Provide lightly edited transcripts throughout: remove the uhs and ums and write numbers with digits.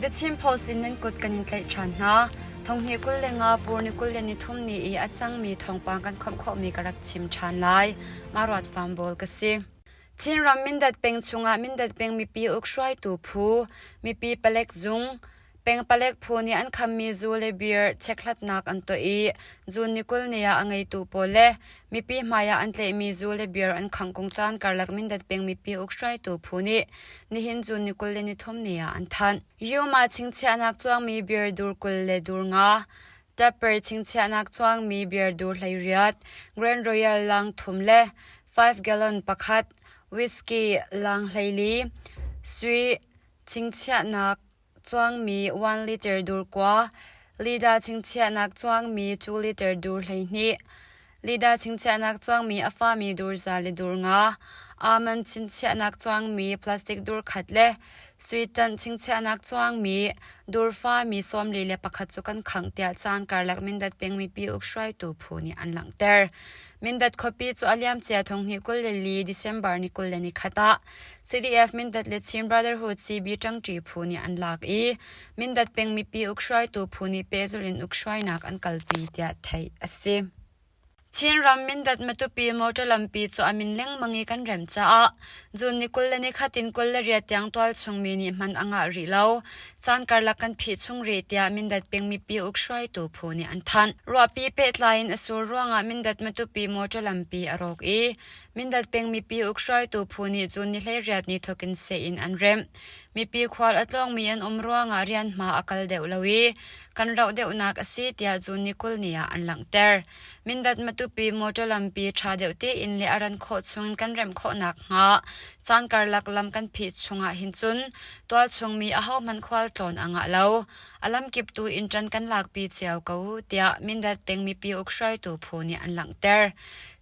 The Chin Post in nan kut kan in tlaih ṭhan hna. Thonghnih 25 pur ni 23 ni i a cangmi thawngpang kan khawmh khawhmi ka rak chim ṭhan lai. Maruat Fambawl ka si. Chinram Mindat peng chungah Mindat peng mipi ukhruaitu phu, mipi palek zung, Peng palek phu nih an khammi zu le beer chekhlatnak an tuah i June ni 20 ni ah a ngeitu pawl le mipi hmai ah an tlaihmi zu le beer an khangh kong caan karlak Mindat peng mipi ukhruaitu phu nih nihin June ni 23 ni ah an thanh. Yuma chingchiahnak cuangmi beer dur 20 le dur nga, Tupper chingchiahnak cuangmi beer dur 18, Grand Royal lang thum le 5 gallon pakhat, whiskey lang 14, sui chingchiahnak cuangmi 1 liter dur kua, lida chingchiahnak cuangmi 2 liter dur 12, lida chingchiahnak cuangmi a fami dur za le dur nga, almond chingchiahnak cuangmi plastic dur khat le sui tanh chingchiahnak cuangmi dur fami 41 cu kan khangh tiah caan karlak Mindat peng mipi ukhruaitu phu nih an langhter. Mindat khuapi cu a liamcia thonghnih 24 December ni 21 ah CDF Mindat le Chin Brotherhood CB ṭangṭi phu nih an lak i Mindat peng mipi ukhruaitu phu nih pehzulh in ukhruainak an kalpi tiah theih a si. Chinram Mindat Matupi motor lampi cu a min lengmang i kan remh caah June ni 21 in 28 tiang tualchung mi nih hman a ngah rih lo. Caan karlak kan phih chung rih tiah Mindat peng mipi ukhruaitu phu nih an thanh. Ruahpi pehtlai in a sur ruangah Mindat Matupi motor lampi a rawk i Mindat peng mipi ukhruaitu phu nih cun ni 18 ni thawk in seh in an remh. Mipi khual a tlawngmi an um ruangah rianhma a kal deuh lo i kan rauh deuhnak a si tiah June ni 20 ni ah an langhter. Mindat Matupi motor lampi ṭha deuh tein le a ran khawh chungin kan remh khawh nakhnga caan karlak lam kan phih chungah hin cun tualchung mi ahohmanh khualtlawn a ngah lo. A lamkip tu in ṭan kan lakpi cio ko tiah Mindat peng mipi ukhruaitu phu nih an langhter.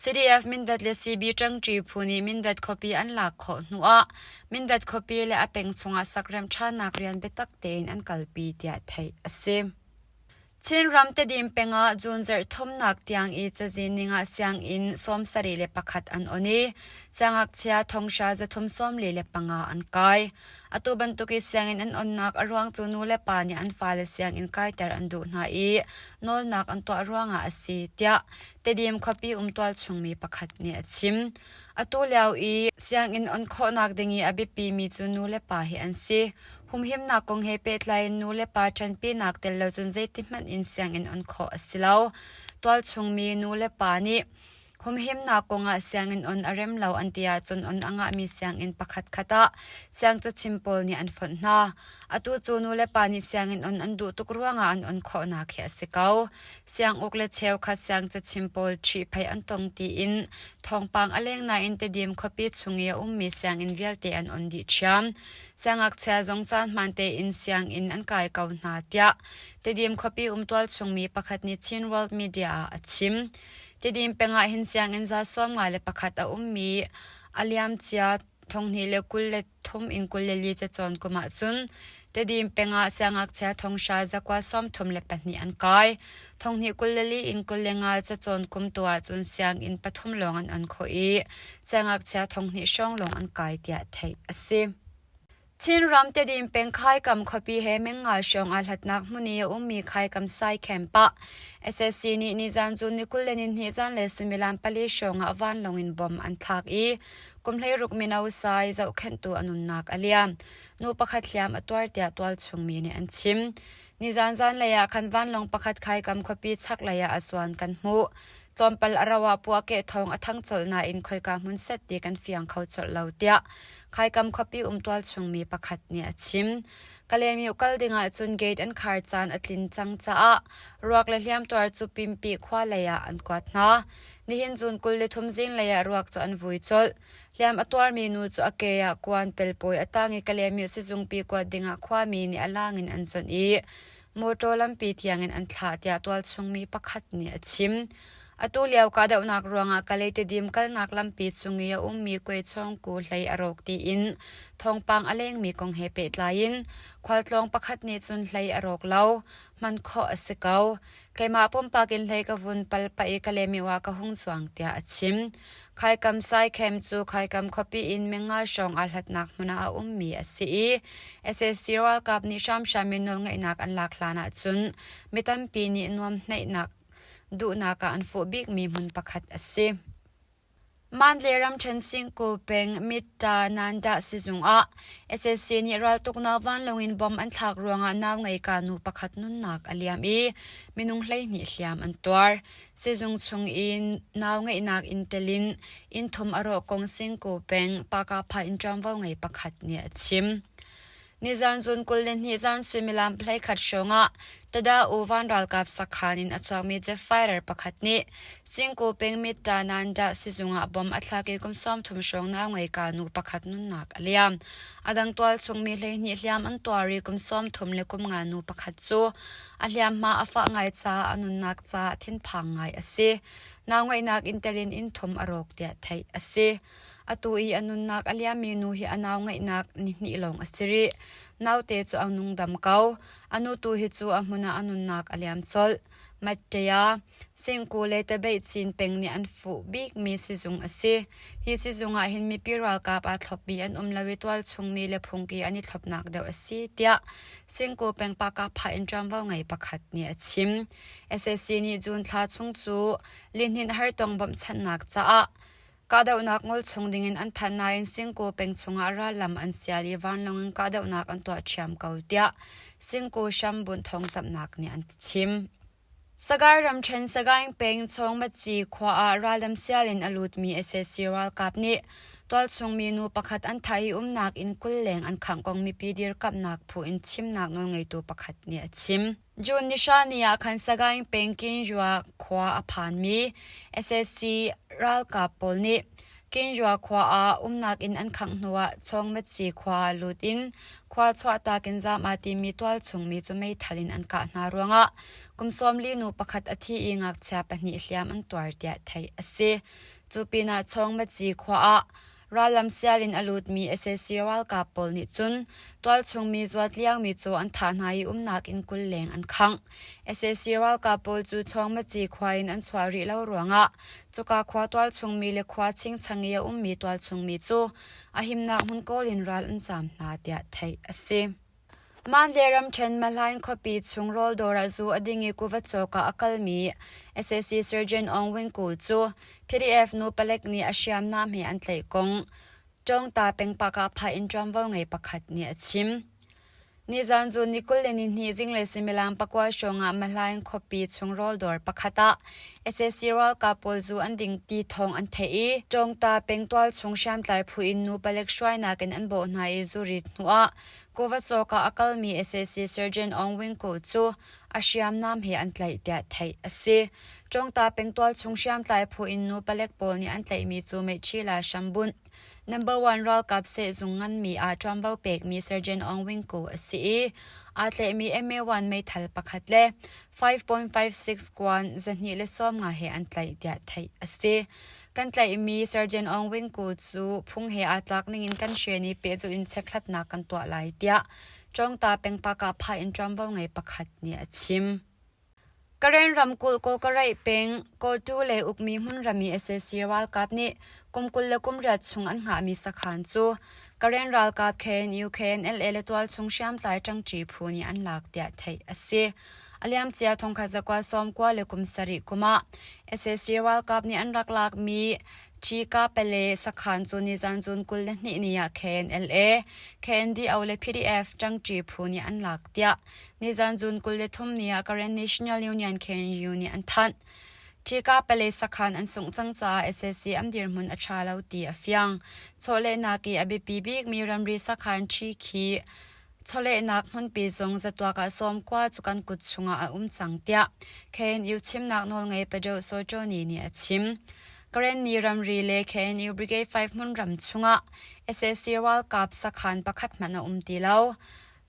CDF Mindat le CB ṭangṭi phu nih Mindat khuapi an lak khawh hnuah Mindat khuapi le a peng chungah sakrem ṭhannak rian biatak tein an kalpi tiah theih a si. Chinram Tedim peng ah June zarh thumnak tiang i cazin ning ah sianginn 71 an on i siangngakchia thonghra 345 an kai. Atu bantuk i sianginn an onnak a ruang cu nulepa nih an fale sianginn kaiter an duh hna i nawlnak an tuah ruangah a si tiah Tedim khuapi um tualchungmi pakhat nih a chim. Atu lio i sianginn on khawhnak ding i a biapimi cu nulepa hi an si. Humhimnak kong he pehtlai in nulepa ṭanpinak tel lo cun zeitihmanh in sianginn on khawh a si lo. Tualchungmi nulepa nih Humhimnak kongah sianginn on a rem lo an ti ahcun on a ngahmi sianginn pakhatkhat ah siangcachim pawl nih an fonh hna. Atu cu nulepa nih sianginn on an duh tuk ruangah an on khawhnak hi a si ko. Sianguk le cheukhat siangcachim pawl ṭhihphaih an tong tiin thawngpang a leng nain Tedim khuapi chung i a ummi sianginn vialte an on dih ṭhiam. Siangngakchia zong caan hmaan tein sianginn an kai ko hna tiah Tedim khuapi um tualchungmi pakhat nih Chin World Media ah a chim. Tedim peng ah hin sianginn za 51 a ummi a liamcia 2023 in 24 cacawn kum ahcun Tedim peng ah siangngakchia thonghra zakua 32 an kai. 2024 in 25 cacawn kum tu ahcun sianginn pathum lawng an on khawh i siangngakchia thonghnih hrawng lawng an kai tiah theih a si. Chinram Tedim peng Khaikam khuapi he meng nga hrawng aa hlatnak hmun i a ummi Khaikam Sai Camp ah SSC nih nizan cu ni 22 zanlei suimilam pali hrawng ah vanlawng in bomb an thlak i kum 16 mino Sai zohkhenhtu a nunnak a liam. Nu pakhat hliam a tuar tiah tualchung mi nih an chim. Nizan zanlei ah khan vanlawng pakhat Khaikam khuapi chaklei ah a zuan kan hmuh. Tlawmpal a rauh ah puahkeh thawng a thang colh nain khoika hmun set ti kan fiang kho colh lo tiah Khaikam khuapi um tualchungmi pakhat nih a chim. Kalaymyo kal ding ahcun gate an khar caan a tlin cang caah ruak le hliamtuar cu Pimpi khua lei ah an kuat hna. Nihin June 23 zinglei ah ruak cu an vui colh. Hliam a tuarmi nu cu a ke ah kuan pelpawi a tang i Kalaymyo sizungpi kuat ding ah khuami nih a laang in an chawnh i motor lampi tiangin an thlah tiah tualchungmi pakhat nih a chim. Atu lio kahdohnak ruangah Kalay Tedim kalnak lampi cung i a ummi Kuechawngku hlei a rawk tiin thawngpang a lengmi kong he pehtlai in khualtlawng pakhat nih cun hlei a rawk lo, hman khawh a si ko. Keimah pumpak in hlei ka vun pal pah i Kalaymyo ah ka hung cuang tiah a chim. Khaikam Saikhem cu Khaikam khuapi in minga hrawng aa hlatnak hmun ah a ummi a si i sac ralkap nih hramhram in nawlngeihnak an lak hlan ahcun mi tampi nih nuamhnaihnak duhnak ah an fuh bikmi hmun pakhat a si. Mandalay ramṭhen Singku peng Mitta Nandah sizung ah sac nih raltuknak vanlawng in bomb an thlak ruangah nau ngeika nu pakhat nunnak a liam i minung 12 hliam an tuar. Sizung chung i nau ngeihnak inn tel in inn thum a rawh kong Singku peng Pakapha in ṭuanvo ngei pakhat nih a chim. Nizan zun 22 zan suimilam 11 hrawngah Tada-U van ralkap sakhan in a chuakmi jet fighter pakhat nih Singku peng Mitta Nandah sizung ah bomb a thlak i kum 30 hrawng nau ngeika nu pakhat nunnak a liam. A dang tualchung mi 12 hliam an tuar i kum 30 le kum nga nu pakhat cu a hliamhma a fah ngai caah a nunnak caah thinphang ngai a si. Nau ngeihnak in telin inn thum a rawk tiah theih a si. Atu i a nunnak a liammi nu hi a nau ngeihnak nihnih lawng a si rih. Naute cu a nungdam ko. A nu tu hi cu a hmun ah a nunnak a liam colh. Mattea, Singku le Tabeihcin peng nih an fuh bikmi sizung a si. Hi sizung ah hin mipi ralkap aa thlopmi an um lo i tualchungmi le phungki an i thlopnak deuh a si, tiah Singku peng Pakapha in ṭuanvo ngei pakhat nih a chim. Sac nih June thla chung cu lihninh hartong bawmhchanhnak caah Kahdohnak ngol chung dingin an thanh nain Singkaw peng chungah rallam an sial i vanlawng in kahdohnak an tuah ṭhiam ko tiah Singkaw hrambunh thawngzamhnak nih an chim. Sagaing ramṭhen Sagaing peng Chawngmaci khua ah rallam sial in a lutmi sac ralkap nih tualchung minu pakhat an thah i umnak inn 20 leng an khangh kong mipi dirkamhnak phu in chimnak nawlngeitu pakhat nih a chim. June ni hra ni ah khan Sagaing peng Kinjua khua a phanmi sac ralkap pawl nih Kinjua khua ah umnak inn an khangh hnuah Chawngmatsi khua ah lut in khua chuahtak in zaam aa timi tualchung mi cu meithal in an kah hna ruangah kum 40 nu pakhat a thi i ngakchia pahnih hliam an tuar tiah theih a si. Cu pinah Chawngmatsi khua ah Rallam sial in a lutmi sac ralkap pawl nih cun tualchung mi zuat liomi cu an thah hna i umnak inn 20 leng an khangh. Sac ralkap pawl cu Chawngmaci khua in an chuah rih lo ruangah cuka khua tualchung mi le khua chingchang i a ummi tualchung mi cu a himnak hmun kawl in ral an zaam hna tiah theih a si. Mandalay ramṭhen Mahlaing khuapi chung rawldawr ah zu a ding i kuva cawk ah a kalmi sac Surgeon Aung Win Ku cu PDF nu palek nih a hriamnam he an tlaih kong Ṭawngta pengpak ah phah in ṭuanvo ngei pakhat nih a chim. Nizan cu ni 22 zinglei suimilam pakua hrawng ah Mahlaing khuapi chung rawldawr pakhat ah sac ralkap pawl zu an ding ti thawng an theih i Ṭawngta pengtual chung hriamtlai phu in nu palek hruainak in an bawh hna i zurit hnuah Kuva cawk ah a kalmi sac Surgeon Aung Win Ko cu a hriamnam he an tlaih tiah theih a si. Ṭawngta pengtual chung hriamtlai phu in nu palek pawl nih an tlaihmi cu Meiṭhila hrambunh number one ralkap sehzung nganmi ah ṭuanvo pekmi Surgeon Aung Win Ko a si i aa tlaihmi MA-1 meithal pakhat le 5.56 kuan 250 he an tlaih tiah theih a si. Kan tlaihmi Surgeon Aung Win Ku cu phung he aa tlak ningin kan hren i pehzulh in chekhlatnak kan tuah lai tiah Ṭawngta pengpak ah phah in ṭuanvo ngei pakhat nih a chim. Karen ramkulh Kawkaraih peng Kawtu le ukmi hmunram i sac ralkap nih kum 20 le kum riat chung an hngahmi sakhan cu Karen ralkap KNU, KNLA le tualchung hriamtlai ṭangṭi phu nih an lak tiah theih a si. A liamcia thongkhat zakua sawmkua le kum sarih kum ah sac ralkap nih an rak lakmi Ṭhika Pale sakhan cu nizan June 22 ni ah KNLA, KNDO le PDF ṭangṭi phu nih an lak tiah nizan June 23 ni ah Karen National Union KNU nih an thanh. Ṭhika Pale sakhan an sungh cang caah sac an dirhmun a ṭha lo ti a fiang. Chawlehnak i a biapi bikmi ramri sakhan Ṭhi khi Chawlehnak hmunpi zong zatuak ah sawmkua cu kan kut chungah a um cang tiah KNU chimnak nawlngei Padoh Sawṭawni nih a chim. Karenni ramri le KNU Brigade 5 hmunram chungah sac ralkap sakhan pakhat hmanh a um ti lo.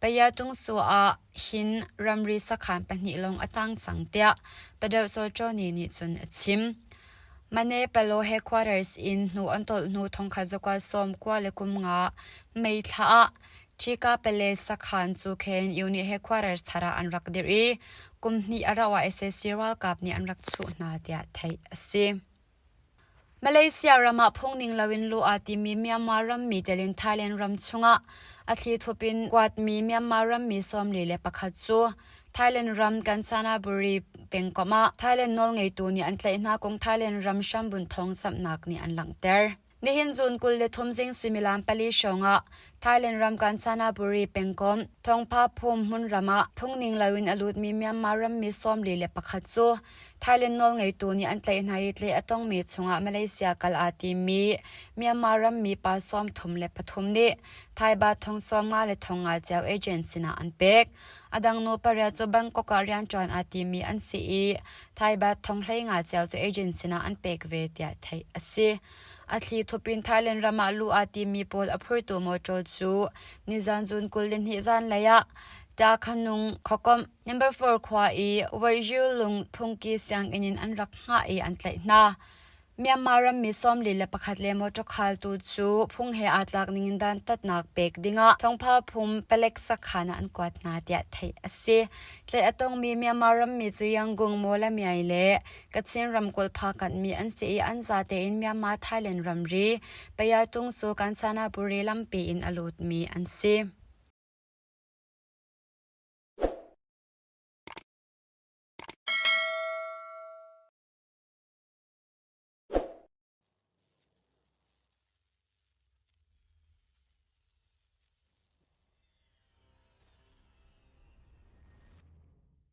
Paya-tungsu ah hin ramri sakhan pahnih lawng a tang cang tiah Padoh Sawṭawni nih cun a chim. Mane-Palo headquarters in hnu an tolh hnu thongkhat zakuat 95 May thla ah Chika Palace sakhan cu KNU nih headquarters thar ah an rak dirh i kum hnih a rauh ah sac ralkap nih an rak chuh hna tiah theih a si. Malaysia ram ah phungning loin luh aa timmi Myanmar rammi tel in Thailand ram chungah a thlithup in kuatmi Myanmar rammi 41 cu Thailand ram Kanchanaburi pengkomh ah Thailand nawlngeitu nih an tlaih hna kong Thailand ram hrambunh thawngzamhnak nih an langhter. Nihin June 23 zing suimilam pali hrawngah Thailand ram Kanchanaburi pengkomh Thongpha Phum hmunram ah phungning loin a lutmi Myanmar rammi 41 cu Thailand nawlngeitu nih an tlaih hna i tlaih a tongmi chungah Malaysia kal aa timmi Myanmar rammi pa 33 nih Thai baht thong 50 le thong nga cio agent sinah an pek. A dang nu pariat cu Bangkok ah rianṭuan aa timi an si i Thai baht thong 15 cio cu agent sinah an pek ve tiah theih a si. A thli thup in Thailand ram ah luh aa timmi pawl a phurtu mawṭaw cu nizan June 22 zanlei ah Ta Khanung khuakomh Number 4 khua i Waiyulung phungki sianginn in an rak hngah i an tlaih hna. Myanmar rammi 41 le mawṭaw khaltu cu phung he aa tlak ningin dantatnak pek dingah thongpha phum palek sakhan ah an kuat hna tiah theih a si. Tlaih a tongmi Myanmar rammi cu Yangon, Mawlamyine le Kachin ramkulh phakatmi an si i an zate in Myanmar Thailand ramri Payatung cu Kanchanaburi lampi in a lutmi an si.